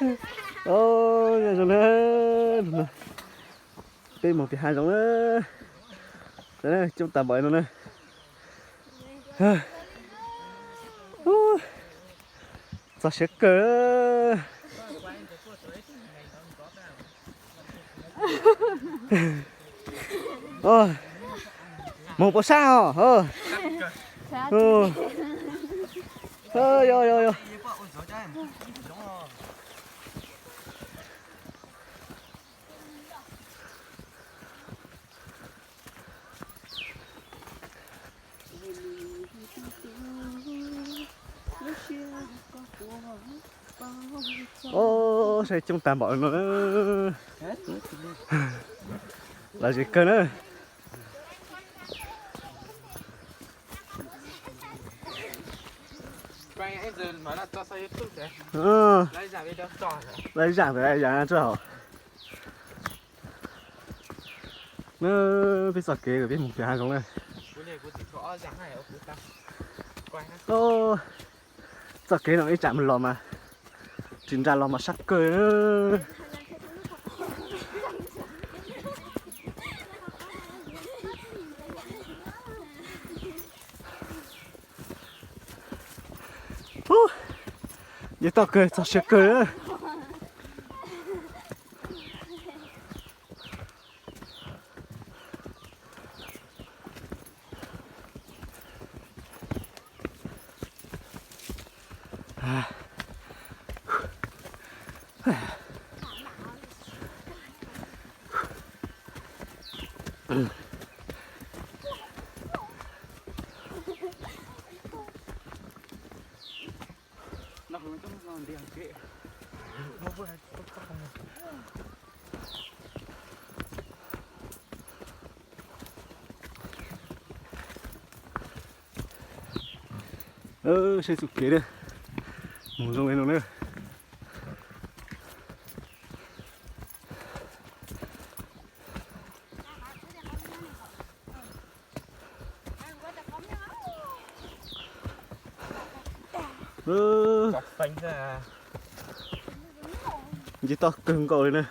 Os, zoo na, peb mus pem hav zoov na, coob tas npaum no na. Txog siab kawg. Mus puas sab os? Yog yog yog. Os, saib coob tag npaum no. Lom zem kawg na. Lawv zam ntawd zam tso hauv. Na, peb txoj kev peb mus pem hav zoov na. Txoj kev no ib tsam mus los mas, tsis nra los mas sab kawg. Nce toj kawg, txog siab kawg. Saib txoj kev na, mus zoo li no na. Nce toj kawg nkaus li na.